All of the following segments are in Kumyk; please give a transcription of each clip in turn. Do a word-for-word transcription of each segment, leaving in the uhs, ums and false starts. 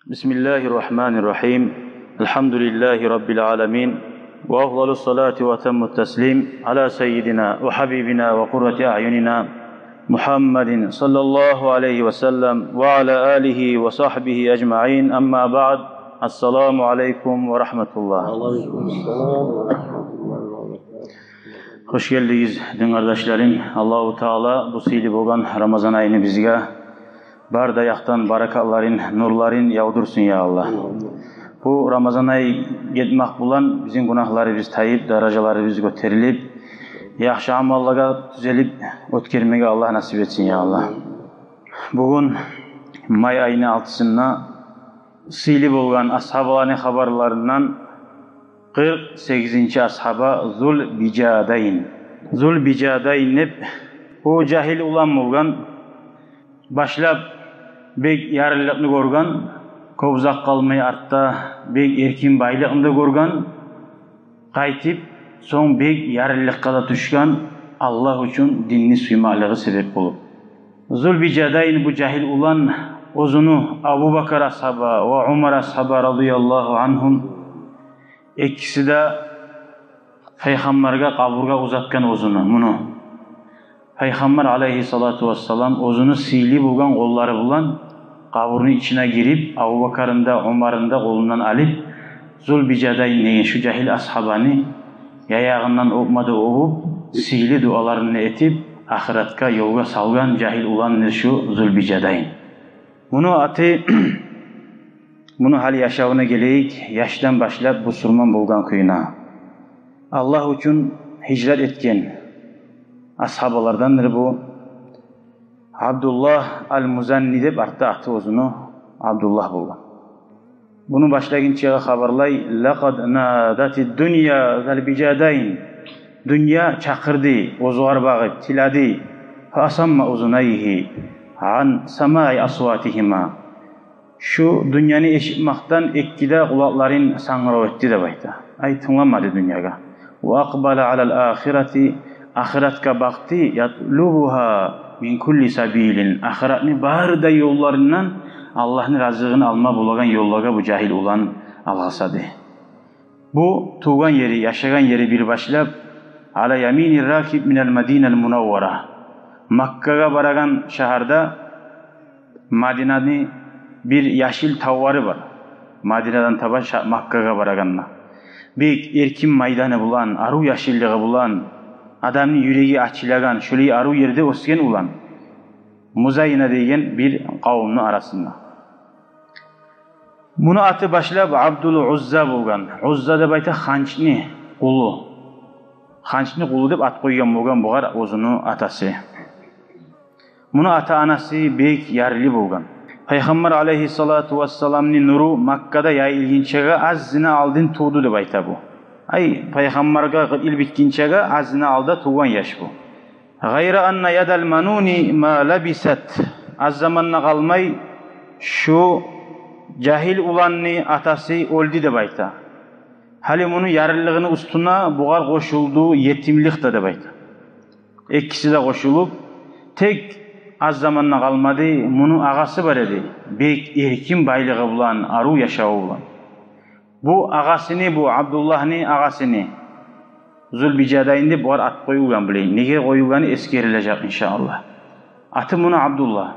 بسم الله الرحمن الرحيم. الحمد لله رب العالمين. وأفضل الصلاة وأتم التسليم على سيدنا وحبيبنا وقرة أعيننا محمد صلى الله عليه وسلم وعلى آله وصحبه أجمعين. أما بعد. السلام عليكم ورحمة الله. Хош гелдигиз, дин къардашларым. Аллагьу Таала бу сыйлы болгъан Рамазан айны бизге бары да якъдан баракатларын, нурларын явдурсун, я Аллагь. Бу Рамазан ай гетмек булан бизин гюнагьларыбыз тайып, даражаларыбыз гётерилип, яхшы амаллагъа тюзелип оьтгермеге Аллагь насип этсин, я Аллагь. Бугюн май айны алтысында сыйлы болгъан асгьабаланы хабарларындан къыркъ сегизинчи асгьаба Зулбижадайн. Зулбижадайн деп, о жагьил улан болгъан, башлап бек ярыллыкъны гёрген, кёп узакъ къалмай артда бек эркин байлыкъны да гёрген, къайтып сонг бек ярыллыкъгъа да тюшген, Аллагь учун динни сюймеклиги себеп болуп. Зулбижадайн, бу жагьил улан, оьзюню Абубакар асгьаба ва Умар асгьаба радияллагьу ангьум экиси де пайхаммаргъа, къабургъа узатгъан оьзюню, муну. Пайхаммар алайгьиссалату вассалам оьзюню сыйлы болгъан къоллары булан къабурну ичине гирип, Абубакарны да, Умарны да къолундан алып, Зулбижадайн деген шу жагьил асгьабаны яягъындан оьпме де оьбюп, сыйлы дуаларын да этип, ахыратгъа ёлгъа салгъан жагьил уландыр шу Зулбижадайн. Муну аты, муну гьали яшавуна гелейик, яшдан башлап бусурман болгъан кюйюне. Аллагь учун гьижрат этген асгьабалардандыр бу. Абдуллагь ал-Музанни деп артда аты оьзюню Абдуллагь болгъан. Буну башлагъынчагъа хабарлай: «Лакъад надатид дунья Зулбижадайн». Дюнья чакъырды, оьзюгер багъып тиледи. «Фа асамма узунайгьи ан самаи асватигьима». Шу дюньяны эшитмекден эки де къулакъларын сангырав этди деп айта. Ай, тынгламады дюньягъа. «Ва акъбала алал ахирати», ахыратгъа бакъды, «ятлубугьа мин кулли сабилин», ахыратны бары да ёлларындан Аллагьны разилигин алма болагъан ёллагъа бу жагьил улан алгъасады. Бу тувгъан ери, яшагъан ери бир башлап, «ала ямини ракиб минал Мадинал Мунаввара», Маккагъа барагъан шагьарда Мадинаны бир яшыл тавлары бар. Мадинадан таба ша-, Маккагъа барагъанда. Бек эркин майданы булан, арив яшыллыгъы булан, адамны юреги ачылагъан, шолай арив ерде оьсген улан. Музайна деген бир къавумну арасында. Муну аты башлап Абдул Узза болгъан. Узза деп айта ханчны къулу. Ханчны къулу деп ат къойгъан болгъан бугъар оьзюню атасы. Муну ата-анасы бек ярлы болгъан. Пайхаммар алайгьиссалату вассаламны нуру Маккада яйылгъынчагъа аззына алдын тувду деп айта бу. Ай, пайхаммаргъа къыркъ йыл битгинчеге аззына алда тувгъан яш бу. «Гъайра анна ядал мануни ма лабисат». Аз заманда къалмай шу жагьил уланны атасы оьлдю деп айта. Гьали муну ярлылыгъыны уьстюне бугъар къошулду етимлик де деп айта. Экиси де къошулуп, тек аз заманда къалмады, муну агъасы бар эди. Бек эркин байлыгъы булан, арив яшаву булан. Бу агъасыны, бу Абдуллагьны агъасыны, Зулбижадайн деп бугъар ат къоюлгъан, билейин. Неге къоюлгъаны эсгерилежек, иншааллагь. Аты муну Абдуллагь.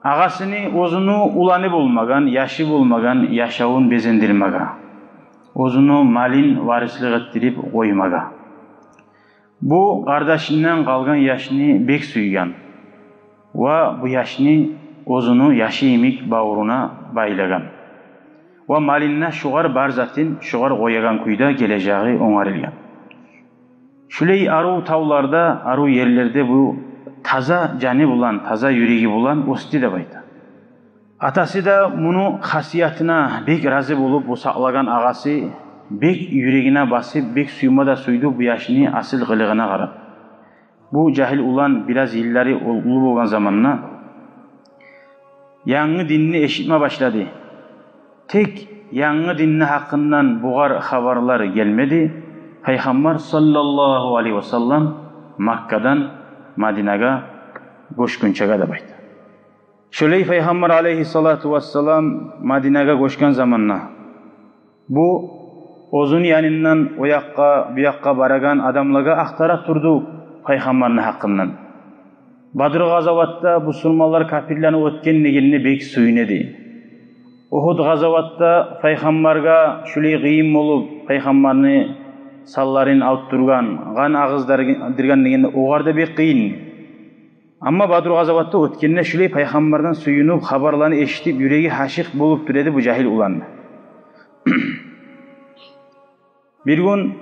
Агъасыны оьзюню уланы болмагъан, яшы болмагъан яшавун безендирмеге, оьзюню малын варислик этдирип къоймагъа. Бу къардашындан къалгъан яшны бек сюйген ва бу яшны оьзюню яшы йимик бавуруна байлагъан. Ва малында шугъар бар затын шугъар къоягъан кюйде гележеги онгарылгъан. Шулай арив тавларда, арив ерлерде бу таза жаны булан, таза юреги булан оьсдю деп айта. Атасы да муну хасиятына бек рази болуп, бу сакълагъан агъасы бек юрегине басып, бек сюйме де сюйдю бу яшны асил къылыгъына къарап. Бу жагьил улан бираз йыллары уллу болгъан заманда янгы динни эшитме башлады. Тек янгы динни гьакъындан бугъар хабарлар гелмеди. Пайхаммар саллаллагьу алайгьи васаллам Маккадан Мадинагъа гёчгюнчеге деп айта. Шолай Пайхаммар алейгьиссалату вассалам Мадинагъа гёчген заманда, бу оьзюню янындан о якъгъа, бу якъгъа барагъан адамлагъа ахтара турду Пайхаммарны гьакъындан. Бадр къазаватда бусурманлар капирлени утгъан дегенде бек сююне эди. Угьуд къазаватда Пайхаммаргъа шулай къыйын болуп, Пайхаммарны санларын алып тургъан, къан агъыздыргъан дегенде огъар да бек къыйын. Амма Бадр къазаватда утгъанда шулай Пайхаммардан сююнюп, хабарланы эшитип, юреги гьашыкъ болуп тура эди бу жагьил уланны. Бир гюн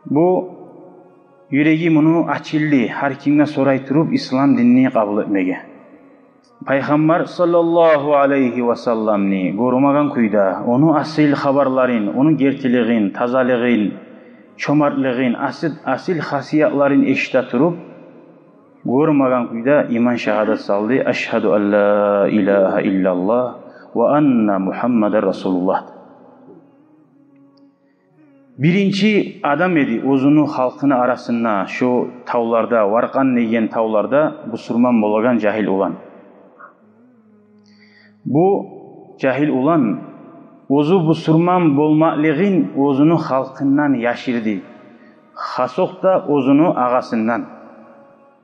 бу юреги муну ачылды, гьар кимге сорай туруп ислам динни къабул этмеге. Пайхаммар саллаллагьу алайгьи васалламны гёрмеген кюйде, ону асил хабарларын, ону гертилигин, тазалыгъын, чомартлыгъын, асил, асил хасиятларын эшите туруп, гёрмеген кюйде иман шагьадат салды: «Ашгьаду ан ла илагьа иллаллагь ва анна Мугьаммадан расулуллагь». Биринчи адам эди оьзюню халкъыны арасында, шо тавларда, Варкъан деген тавларда бусурман болагъан жагьил улан. Бу жагьил улан оьзю бусурман болмакълыгъын оьзюню халкъындан яшырды, хасокъда оьзюню агъасындан.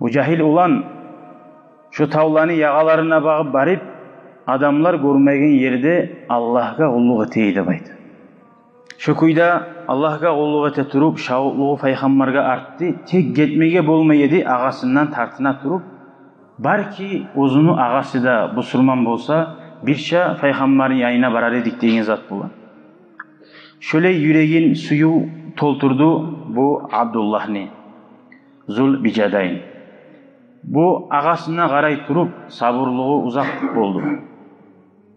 Бу жагьил улан шо тавланы ягъаларына багъып барып, адамлар гёрмеген ерде Аллагьгъа къуллукъ этейим деп айта. Шо кюйде Аллагьгъа къуллукъ эте туруп, шавукълугъу Пайхаммаргъа артды, тек гетмеге болмай эди, агъасындан тартына туруп, балики оьзюню агъасы да бусурман болса, бирче Пайхаммарны янына барар эдик деген зат булан. Шолай юрегин сююв толтурду бу Абдуллагьны, Зул Бижадайны. Бу агъасына къарай туруп, сабурлугъу узакъ болду.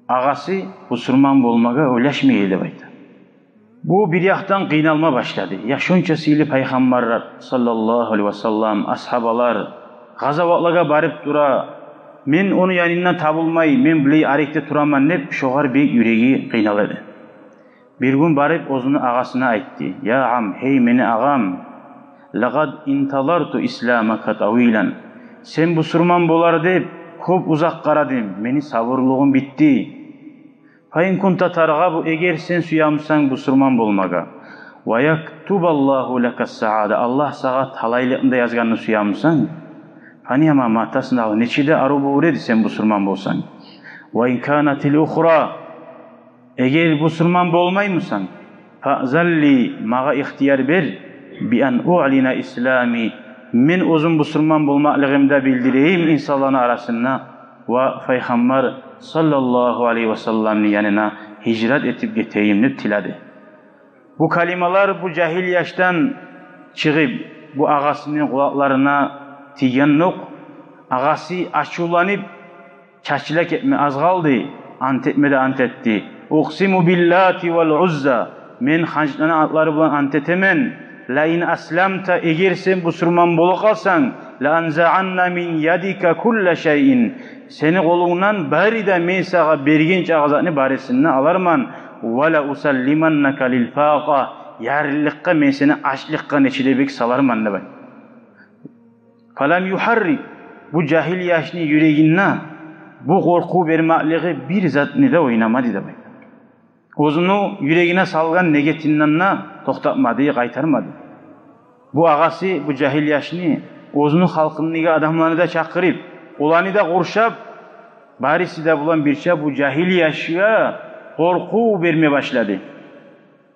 Агъасы бусурман болмагъа ойлашмай эди деп айта. Бу бир якъдан къыйналма башлады. Я шонча сыйлы Пайхаммар саллаллагьу алайгьи васаллам, асгьабалар къазаватлагъа барып тура, мен ону янында табылмай, мен булай арекде тураман деп, шогъар бек юреги къыйнала эди. Бир гюн барып оьзюню агъасына айтды: «Я ам, гьей мени агъам, лакъад интазарту исламака тавилан. Сен бусурман болар деп кёп узакъ къарадым, мени сабурлугъум битди. Фа ин кунта таргъабу, эгер сен сюе бусанг бусурман болмагъа, ва яктубаллагьу лака саада, Аллагь сагъа талайлыкъны да язгъанны сюе бусанг, фа ниъма ма таснаъу, нечик де арив болур эди сен бусурман болсанг. Ва ин канатил ухра, эгер бусурман болмай бусанг, фаъзан ли, магъа ихтияр бер, би ан уълина ислами, мен оьзюм бусурман болмакълыгъымны да билдирейим инсанланы арасында ва Пайхаммар саллаллагьу алайгьи васалламны янына гьижрат этип гетейим», — деп тиледи. Бу калималар бу жагьил яшдан чыгъып, бу агъасыны къулакъларына тийгенокъ, агъасы ачувланып, чачылакъ этме аз къалды, ант этме де ант этди. «Укъсиму биллати вал Узза, мен ханчланы атлары булан ант этемен, ла ин асламта, эгер сен бусурман бола къалсанг, ла анзаъанна мин ядика кулла шайин, сени къолунгдан бары да мен сагъа берген чакъы затны барысын да аларман, ва ла усаллиманнака лил факъа, ярлылыкъгъа мен сени ачлыкъгъа нечик де бек саларман», — деп айта. Фалам югьаррик, бу жагьил яшны юрегинде бу къоркъув бермеклиги бир затны да ойнамады деп айта. Оьзюню юрегине салгъан негетинден де токътатмады, къайтармады. Бу агъасы бу жагьил яшны оьзюню халкъындагъы адамланы да чакъырып, оланы да къуршап, барысы да булан бирче бу жагьил яшгъа къоркъув берме башлады.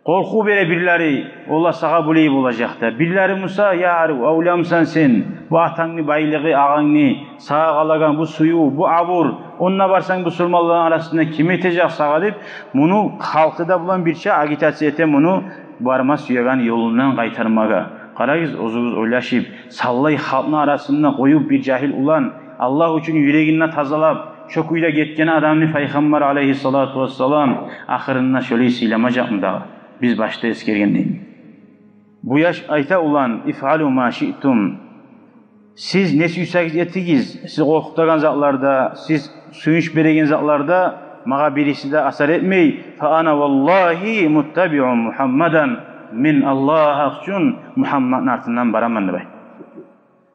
Къоркъув бере бирлери: «Олар сагъа булай болажакъ», — деп. Бирлери буса: «Я арив, авлиямысан сен? Бу атангны байлыгъы, агъангны, сагъа къалагъан бу сююв, бу абур, онда барсанг бусурманланы арасында ким этежек сагъа?» — деп, муну халкъы да булан бирче агитация эте муну барма сюеген ёлундан къайтармагъа. Къарагъыз, оьзюгюз ойлашып, савлай халкъны арасында къоюп бир жагьил улан, Аллагь учун юрегин де тазалап, шо кюйде гетген адамны Пайхаммар алайгьиссалату вассалам ахырында шолай сыйламажакъмы дагъы? Биз башда эсгергендей. Бу яш айта: «Улан, ифъалу ма шиътум. Сиз не сюйсегиз этигиз, сиз къоркъутагъан затларда, сиз сююнч береген затларда магъа бириси де асар этмей. Фа ана валлагьи муттабиъун Мугьаммадан. Мен Аллагь гьакъ учун Мугьаммадны артындан бараман», — деп айта.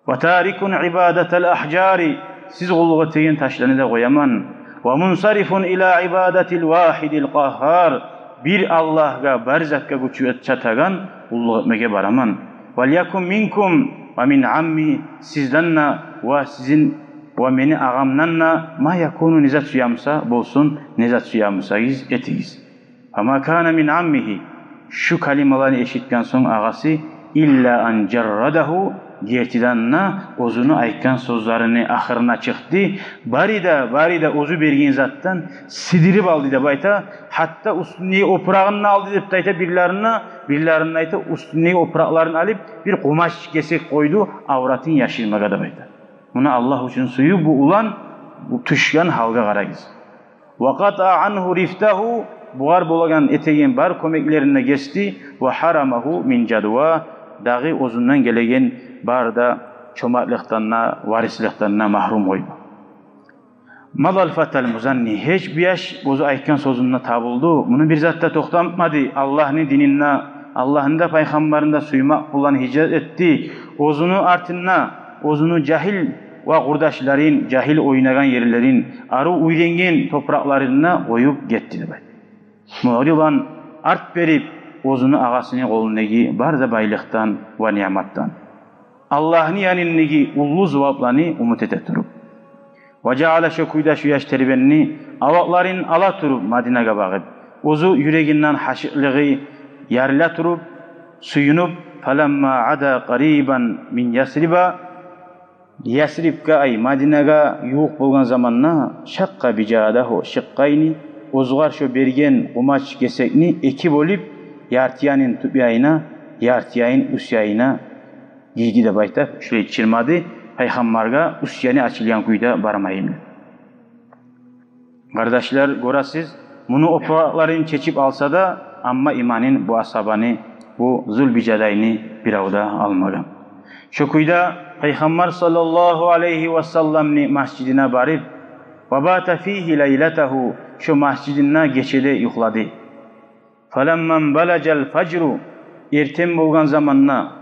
«Ва тарикун ибадатал агьжари. Сиз къуллукъ этеген ташланы да къояман. Ва мунсарифун ила ибадатил вахидил къагьгьар. Бир Аллагьгъа, бар затгъа гючю чатагъан къуллукъ этмеге бараман. Вал якун минкум ва мин амми, сизден де ва сизин ва мени агъамдан да, ма якуну, не зат сюе буса болсун, не зат сюе бусагъыз этигиз. Фама кана мин аммигьи, шу калималаны эшитген сонг агъасы, илла ан жаррадагьу, гертиден де оьзюню айтгъан сёзлерини ахырына чыкъды. Бары да, бары да оьзю берген затдан сыдырып алды деп айта. Гьатта уьстюндеги опурагъын да алды деп де айта бирлеринде, бирлеринде айта, уьстюндеги опуракъларын алып, бир къумач гесек къойду, авратын яшырмагъа деп айта. Муна Аллагь учун сююп бу улан, бу тюшген гьалгъа къарагъыз. Ва къатаа ангьу рифтагьу, бугъар болагъан этеген бар кёмеклерин де гесди, ва гьарамагьу мин жадва, дагъы оьзюнден гелеген бар да чомартлыкъдан да, варисликден де магьрюм къойду. Мадал фатал музанни, гьеч бу яш оьзю айтгъан сёзюнде табулду. Муну бир зат да токътатмады. Аллагьны динин де, Аллагьны да, пайхаммарын да сюймек булан гьижрат этди. Оьзюню артында оьзюню жагьил ва къурдашларын, жагьил ойнагъан ерлерин, арив уьйренген топуракъларын да къоюп гетди деп айта. Мугърилан, арт берип, оьзюню агъасыны къолундагъы бар да байлыкъдан ва ниъматдан, Аллагьны янындагъы уллу зувапланы умут эте туруп. Ва жаала, шо кюйде шо яш тербенди, авакъларын ала туруп Мадинагъа багъып, оьзю юрегинден гьашыкълыгъы ярыла туруп, сююнюп, фаламма ада къарибан мин Ясриба, Ясрибге, ай, Мадинагъа ювукъ болгъан заманда, шакъкъа бижадагьу шикъкъайни, оьзюгер шо берген къумач гесекни эки бёлюп, ярты янын тюп янына, ярты янын уьст янына гийди деп айта. Шулай чырмады, пайхаммаргъа уьст яны ачылгъан кюйде бармайым деп. Къардашлар, гёресиз, муну опуракъларын чечип алса да, амма иманын бу асгьабаны, бу Зулбижадайны бирев де алмагъан. Шо кюйде пайхаммар саллаллагьу алайгьи васалламны масжидине барып, ва бата фигьи лайлатагьу, шо масжидинде гече де юхлады. Фаламма нбалажал фажру, эртен болгъан заманда,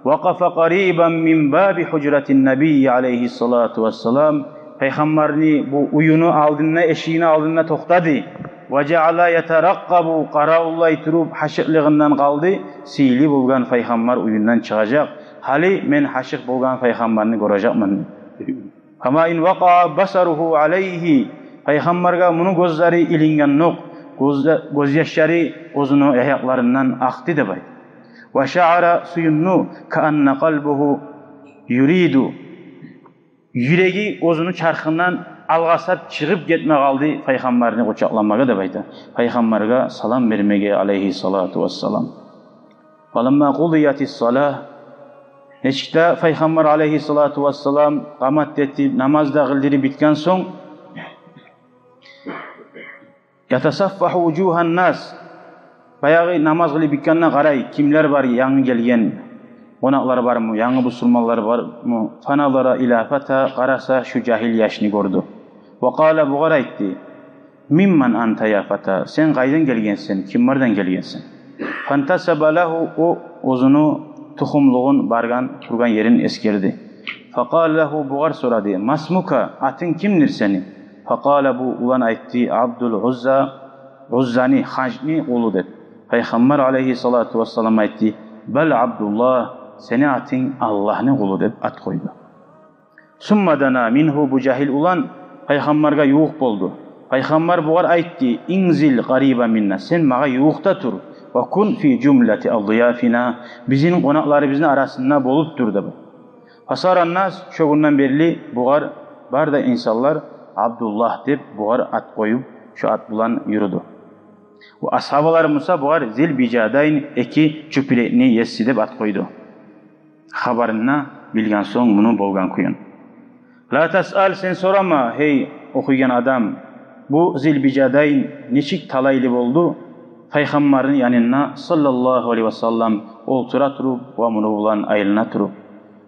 вакъафа къарибан мин баби гьужратин набийи алайгьиссалату вассалам, пайхаммарны бу уьюню алдында, эшигини алдында токътады. Ва жаала ятаракъкъабу, къаравуллай туруп, гьашыкълыгъындан къалды, сыйлы болгъан пайхаммар уьюнден чыгъажакъ. Гьали мен гьашыкъ болгъан пайхаммарны гёрежекмен. Фама ин вакъаа басаругьу алайгьи, пайхаммаргъа муну гёзлери илингендокъ, гёз-, гёзьяшлары оьзюню аякъларындан акъды деп айта. Ва шаъара, сююндю, каанна къалбугьу юриду, юреги оьзюню чархындан алгъасап чыгъып гетме къалды пайхаммарны къучакъламагъа деп айта, пайхаммаргъа салам бермеге, алайгьиссалату вассалам. Фаламма къудиятис салагь, нечик де пайхаммар алайгьиссалату вассалам къамат этип, намаз да къылдырып битген сонг, ятасаффагьу вужугьан нас, баягъы намаз къылып битгенде къарай, кимлер бар, янгы гелген къонакълар бармы, янгы бусурманлар бармы? Фаназара ила фата, къараса, шу жагьил яшны гёрдю. Ва къала, бугъар айтды: «Мимман анта, я фата? Сен къайдан гелгенсен, кимлерден гелгенсен?» Фантасаба лагьу, о оьзюню тухумлугъун, баргъан, тургъан ерин эсгерди. Факъала лагьу, бугъар сорады: «Масмука, атынг кимдир сени?» Факъала, бу улан айтды: «Абдул Узза, Уззаны, Ханчны къулу», — деп. Пайхаммар алайгьиссалату вассалам айтды: «Бал Абдуллагь, сени атынг Аллагьны къулу», — деп ат къойду. Сумма дана мингьу, бу жагьил улан пайхаммаргъа ювукъ болду. Пайхаммар бугъар айтды: «Инзил къариба минна, сен магъа ювукъда тур. Ва кун фи жумлати адияфина, бизин къонакъларыбызны арасында болуп тур», — деп. Фасара нас, шо гюнден берли бугъар, бары да инсанлар Абдуллагь деп бугъар ат къоюп, шо ат булан юрюдю. Ва асгьабалар буса бугъар Зилбижадайн, эки чюпюрекни еси деп ат къойду. Хабарын да билген сонг муну болгъан кююн. Ла тасъал, сен сорама, гьей охуйгъан адам, бу Зилбижадайн нечик талайлы болду, пайхаммарны янында, саллаллагьу алайгьи васаллам, олтура туруп ва муну булан айлана туруп.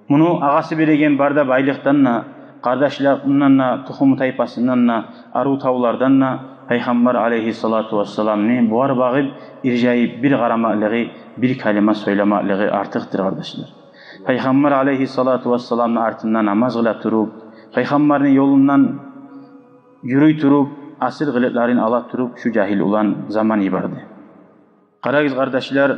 Муну агъасы береген бары да байлыкъдан да, къардашларындан да, тухуму-тайпасындан да, арив тавлардан да пайхаммар алайгьиссалату вассаламны бугъар багъып, иржайып бир къарамакълыгъы, бир калима сёйлемеклиги артыкъдыр, къардашлар. Пайхаммар алайгьиссалату вассаламны артында намаз къыла туруп, Пайхаммарны ёлундан юрюй туруп, асил къылыкъларын ала туруп, шу жагьил улан заман йиберди. Къарагъыз, къардашлар,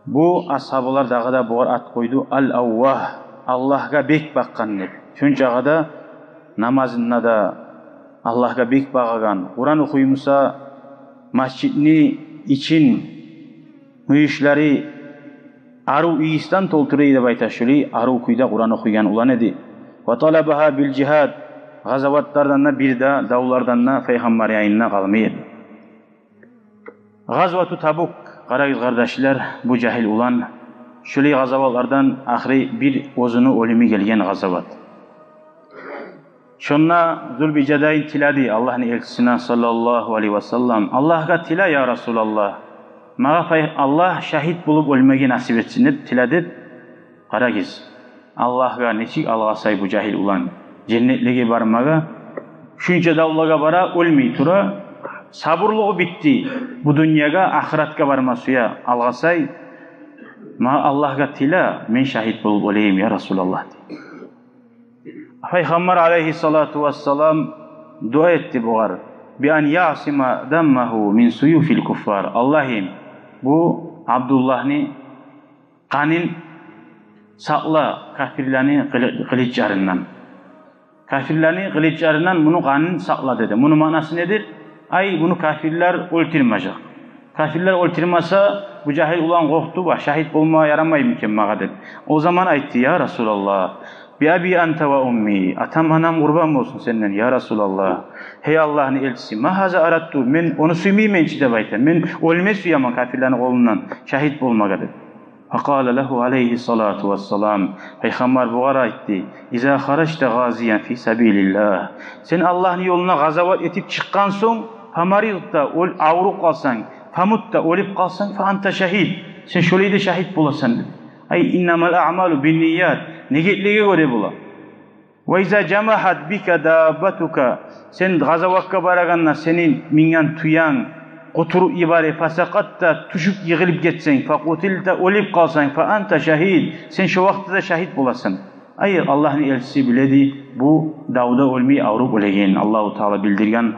бу асгьабалар дагъы да бугъар ат къойду: «Ал-Аввагь», Аллагьгъа бек бакъгъан деп. Шунчагъа да намазында да Аллагьгъа бек багъагъан. Къуран охуй буса, межитни ичин, мюйюшлери арив ийисден толтура эди деп айта, шулай арив кюйде Къуран охуйгъан улан эди. «Ва талабагьа бил-жигьад», къазаватлардан да, бир де давлардан да Пайхаммар янында къалмай эди. Къазвату Табук, къарагъыз, къардашлар, бу жагьил улан шулай къазаватлардан ахыры бир оьзюню оьлюмю гелген къазават. Шонда Зулбижадайн тиледи Аллагьны элчисине, саллаллагьу алайгьи ва саллам: «Аллагьгъа тиле, я Расулаллагь, магъа пай-, Аллагь шагьит болуп оьлмеге насип этсин», — деп тиледи. Къарагъыз, Аллагьгъа нечик алгъасай бу жагьил улан, женнетлеге бармагъа, шунча давлагъа бара, оьлмей тура, сабурлугъу битди, бу дюньягъа, ахыратгъа барма сюе, алгъасай: «Магъа Аллагьгъа тиле, мен шагьит болуп оьлейим, я Расулаллагь», — дей. Пайхаммар алайгьиссалату вассалам дуа этди бугъар: «Би ан яъсима даммагьу мин суюфил куффар». Аллагьым, бу Абдуллагьны къанын сакъла кафирлени къылы-, къылычларындан. Кафирлени къылычларындан муну къанын сакъла, деди. Муну маънасы недир? Ай, муну кафирлер оьлтюрмежек. Кафирлер оьлтюрмесе, бу жагьил улан къоркъду, ва шагьит болма ярамаймы экен магъа деп. О заман айтды: «Я Расулаллагь, би аби анта ва умми, атам-анам къурбан болсун сенден, я Расулаллагь. Гьей Аллагьны элчиси, ма гьаза арадту, мен ону сюймеймен чи, — деп айта, — мен оьлме сюемен кафирлени къолундан шагьит болмагъа», — деп. Факъала лагьу алайгьиссалату вассалам, Пайхаммар бугъар айтды: «Иза харажта гъазиян фи сабилиллагь». Сен Аллагьны ёлуна къазават этип чыкъгъан сонг, фамаридта, оьл-, авруп къалсанг, фамутта, оьлюп къалсанг, фа анта шагьид. Сен шолай да шагьит боласан, деди. Ай, иннамал аъмалу бинният. Ниятлеге гёре бола. Ва иза жамагьат бика даббатука, сен къазаватгъа барагъанда сени минген тюенг къутуруп йибере, фасакъатта, тюшюп йыгъылып гетсенг, факъутилта, оьлюп къалсанг, фа анта шагьид, сен шо вакътиде шагьит боласан. Ай, Аллагьны элчиси биледи бу давда оьлмей, авруп оьлегенин, Аллагьу Таала билдирген.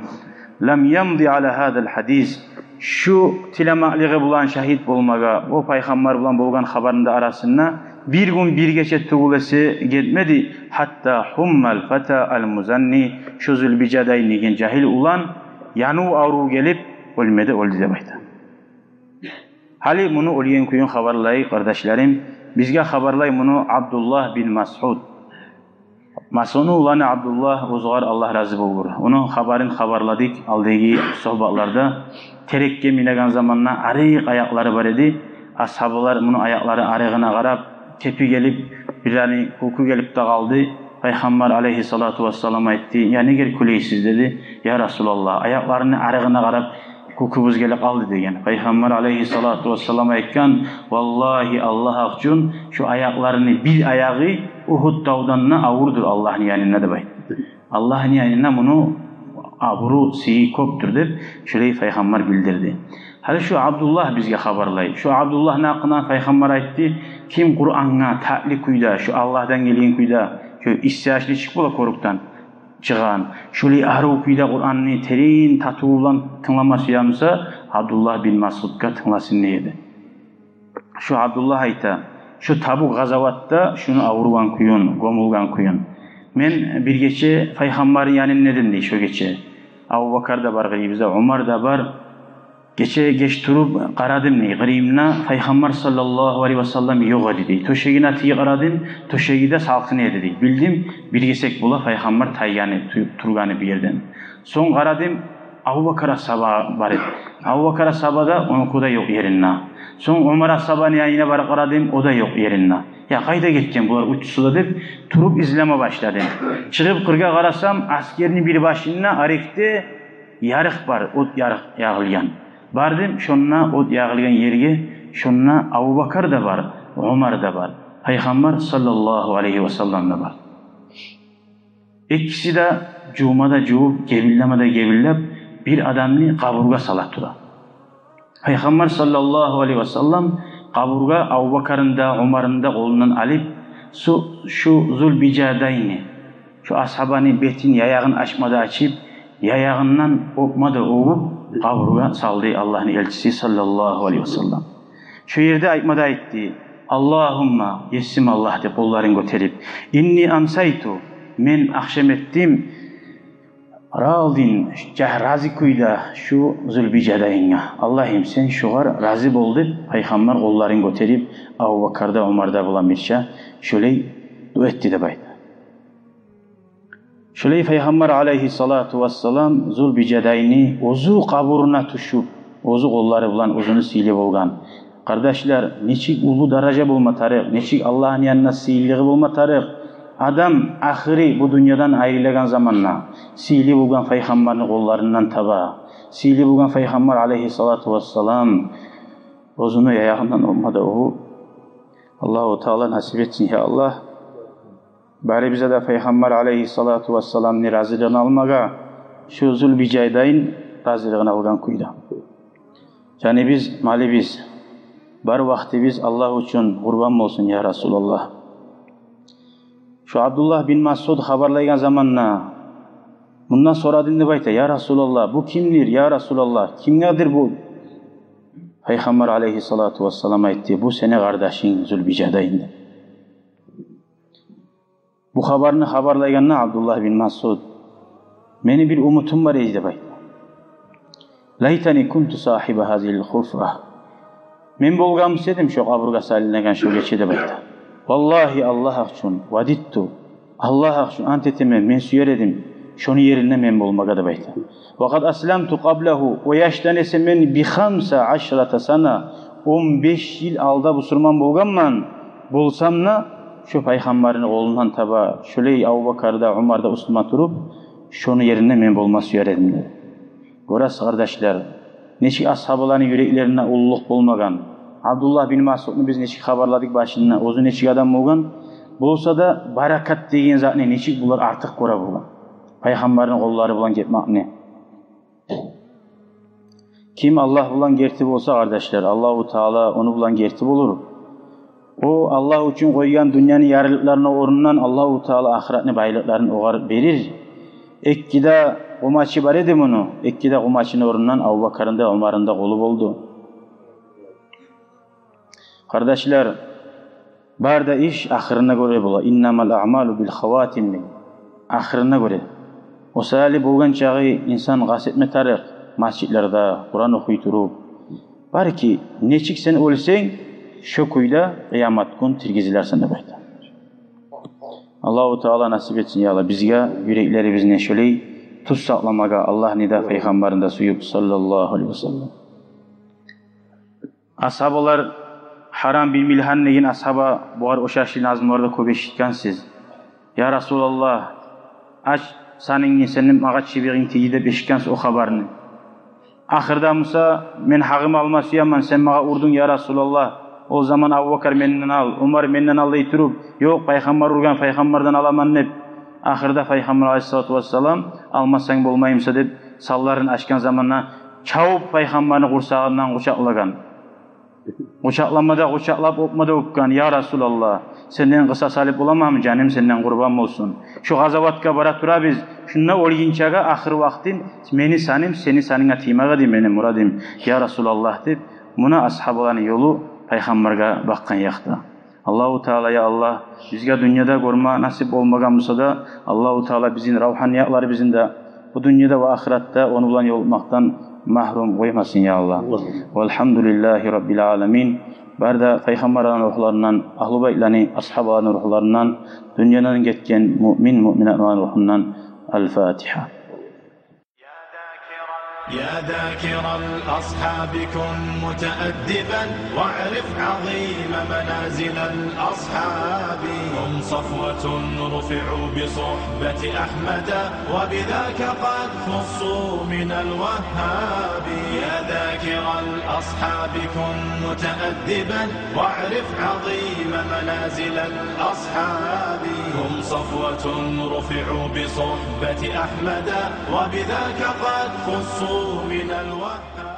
Лам ямди ала гьазал гьадис. Шу тилемеклиги булан шагьит болмагъа, о Пайхаммар булан болгъан хабарны да арасында бир гюн, бир гече тюгюл эсе гетмеди. Гьатта гьуммал фата ал-музанни, шу Зулбижадай деген жагьил улан янув аврув гелип, оьлме де оьлдю деп айта. Гьали муну оьлген кююн хабарлай, къардашларым, бизге хабарлай муну Абдуллагь бин Масъуд. Масъудну уланы Абдуллагь, оьзюгер Аллагь рази болгъур. Ону хабарын хабарладыкъ алдагъы сугьбатларда. Терекге минеген заманда арыкъ аякълары бар эди. Асгьабалар муну аякълары арыгъына къарап, кепи гелип, бирлени кюлкю гелип де къалды. Пайхаммар алайгьиссалату вассалам айтды: «Я, негер кюлейсиз?» — деди. «Я Расулаллагь, аякъларыны арыгъына къарап, кюлкюбюз геле къалды», — деген. Пайхаммар алайгьиссалату вассалам айтгъан: «Валлагьи, Аллагь гьакъ учун, шу аякъларыны бир аягъы Угьуд тавдан да авурдур Аллагьны янында», — деп айтды. Аллагьны янында муну абуру, сыйы кёпдюр деп, шолай Пайхаммар билдирди. Гьали шу Абдуллагь бизге хабарлай. Шу Абдуллагьны гьакъындан Пайхаммар айтды: «Ким Къурангъа татли кюйде, шу Аллагьдан гелген кюйде, шу исси ашли чыкъ бола кёрюкден чыгъагъан, шолай арив кюйде Къуранны терен татыву булан тынглама сюе буса, Абдуллагь бин Масъудгъа тынгласын», — дей эди. Шу Абдуллагь айта: «Шу Табук къазаватда шуну авургъан кююн, гёмюлген кююн. Мен бир гече Пайхаммарны янында эдим, — дей, — шо гече. Абубакар да бар къырыйыбызда, Умар да бар. Гече геч туруп къарадым, — дей, — къырыйымда Пайхаммар саллаллагьу алайгьи васаллам ёкъ эди, — дей. — Тёшегине тийип къарадым, тёшеги де салкъын эди, — дей. — Билдим, бир гесек бола Пайхаммар тайгъаны, ту-, тургъаны бир ерден. Сонг къарадым, Абубакар асгьаба бар эди. Абубакар асгьаба да, онуки де ёкъ еринде. Сонг Умар асгьабаны янына барып къарадым, о да ёкъ еринде. Я къайда гетген булар уьчюсю де?» — деп, туруп излеме башладым. Чыгъып къыргъа къарасам, асгерни бир башында арекде ярыкъ бар, от ярыкъ ягъылгъан. Бардым шонда, от ягъылгъан ерге, шонда Абубакар да бар, Умар да бар, Пайхаммар саллаллагьу алайгьи васаллам да бар. Экиси де жувма да жувуп, гебинлеме де гебинлеп, бир адамны къабургъа сала тура. Пайхаммар саллаллагьу алайгьи васаллам къабургъа Абубакарны да, Умарны да къолундан алып, шу, шу Зулбижадайны, Шо асгьабаны бетин, яягъын ачма да ачып, яягъындан оьпме де оьбюп, къабургъа салды Аллагьны элчиси саллаллагьу алайгьи васаллам. Шо ерде айтма да айтды: «Аллагьумма, Есим Аллагь», — деп къолларын гётерип, — «инни амсайту, мен ахшам этдим, радин, жа-, рази кюйде шу Зулбижадайнгъа. Аллагьым, сен шогъар рази бол», — деп, пайхаммар къолларын гётерип, Абубакар да, Умар да булан бирче шолай дуа этди деп айта. Шолай пайхаммар алайгьиссалату вассалам Зулбижадайны оьзю къабуруна тюшюп, оьзю къоллары булан оьзюню сыйлы болгъан. Къардашлар, нечик уллу даража болма тарыкъ, нечик Аллагьны янында сыйлылыгъы болма тарыкъ. Адам ахыры бу дюньядан айрылагъан заманда сыйлы болгъан пайхаммарны къолларындан таба, сыйлы болгъан пайхаммар алайгьиссалату вассалам оьзюню яягъындан оьпме де оьбюп, Аллагьу Таала насип этсин, я Аллагь. Барыбызгъа да пайхаммар алайгьиссалату вассаламны разилигин алмагъа, шу Зулбижадайны разилигин алгъан кюйде. Жаныбыз, малыбыз, бар вакътибиз Аллагь учун къурбан болсун, я Расулаллагь. Шу Абдуллагь бин Масъуд хабарлайгъан заманда мундан сорадым деп айта: «Я Расулаллагь, бу кимдир, я Расулаллагь, кимгедир бу?» Пайхаммар алайгьиссалату вассалам айтды: «Бу сени къардашынг Зулбижадайны». Бу хабарны хабарлайгъанда Абдуллагь бин Масъуд: «Мени бир умутум бар эди», — деп айтды. «Лайтани кунту сагьиба гьазигьил хуфра. Мен болгъан эсем шо къабургъа салынагъан шо гече», — деп айтды. «Валлагьи, Аллагь учун, вадитту, Аллагь учун ант этемен, мен сюер эдим шону еринде мен болмагъа», — деп айтды. «Ва къад асламту къаблагьу, о яшдан эсе мен би хамса ашрата сана, он беш йыл алда бусурман болгъанман, болсам да, шо пайхаммарны къолундан таба, шолай Абубакар да, Умар да уьстюме туруп, шону еринде мен болма сюер эдим», — деди. Гёресиз, къардашлар, нечик асгьабаланы юреклеринде уллулукъ болмагъан. Абдуллагь бин Масъудну биз нечик хабарладыкъ башында, оьзю нечик адам болгъан. Болса да, баракат деген затны нечик булар артыкъ гёре болгъан. Пайхаммарны къоллары булан гетмекни. Ким Аллагь булан герти болса, къардашлар, Аллагьу Таала ону булан герти болур. О Аллагь учун къойгъан дюньяны ярлыкъларыны орнундан Аллагьу Таала ахыратны байлыкъларын огъар берир. Эки де къумачы бар эди муну. Эки де къумачыны орнундан Абубакарны да, Умарны да къолу болду. Къардашлар, бары да иш ахырына гёре бола. «Иннамал аъмалу бил хаватим», — дей. Ахырына гёре. О саялы болгъан чакъы инсан къаст этме тарыкъ межитлерде Къуран охуй туруп. Балики, нечик сен оьлсенг, шо кюйде къыямат гюн тиргизилерсен деп айта. Аллагьу Таала насип этсин, я Аллагь, бизге юреклерибизни шолай тюз сакъламагъа, Аллагьны да, пайхаммарны да сююп, саллаллагьу алайгьи ва саллам. Асгьабалар, Гьарам бин Милгьан деген асгьаба, бугъар ошашлы назмулар да кёп эшитгенсиз. «Я Расулаллагь, ач санынгны, сени магъа чыбыгъынг тийди», — деп эшитгенсиз о хабарны. Ахырда буса: «Мен гьакъымны алма сюемен, сен магъа урдунг, я Расулаллагь. О заман Абубакар менден ал, Умар менден ал», — дей туруп, «Ёкъ, пайхаммар ургъан, пайхаммардан аламан», — деп, ахырда пайхаммар алайгьиссалату вассалам: «Алмасанг болмаймыса», — деп, санларын ачгъан заманда чабып пайхаммарны къурсагъындан къучакълагъан. Къучакълама да къучакълап, оьпме де оьпген: «Я Расулаллагь, сенден къысас алып боламанмы? Жаным сенден къурбан болсун. Шу къазаватгъа бара турабыз. Шунда оьлгюнчеге ахыр вакътим мени саным сени санынга тиймек эди мени мурадым, я Расулаллагь», — деп. Муна асгьабаланы ёлу пайхаммаргъа бакъгъан якъда. Аллагьу Таала, я Аллагь, бизге дюньяда гёрме насип болмагъан буса да, Аллагьу Таала бизин равгьаният якларыбызны да бу дюньяда ва ахыратда ону булан ёлукъмакъдан магьрюм къоймасын, я Аллагь. Амин. Валгьамдулиллагьи раббил аламин. Бары да пайхаммарланы ругьларындан, агьлу байтланы, асгьабаланы ругьларындан, дюньядан гетген муъмин, муъминланы ругьундан. Аль-Фатигьа. يا ذاكر الأصحاب كن متأدبا، واعرف عظيم منازل الأصحاب. هم صفوة رفعوا بصحبة أحمد، وبذاك قد خصوا من الوهاب. يا ذاكر الأصحاب كن متأدبا، واعرف عظيم منازل الأصحاب. هم صفوة رفعوا بصحبة أحمد، وبذاك قد خصوا من الوهاب.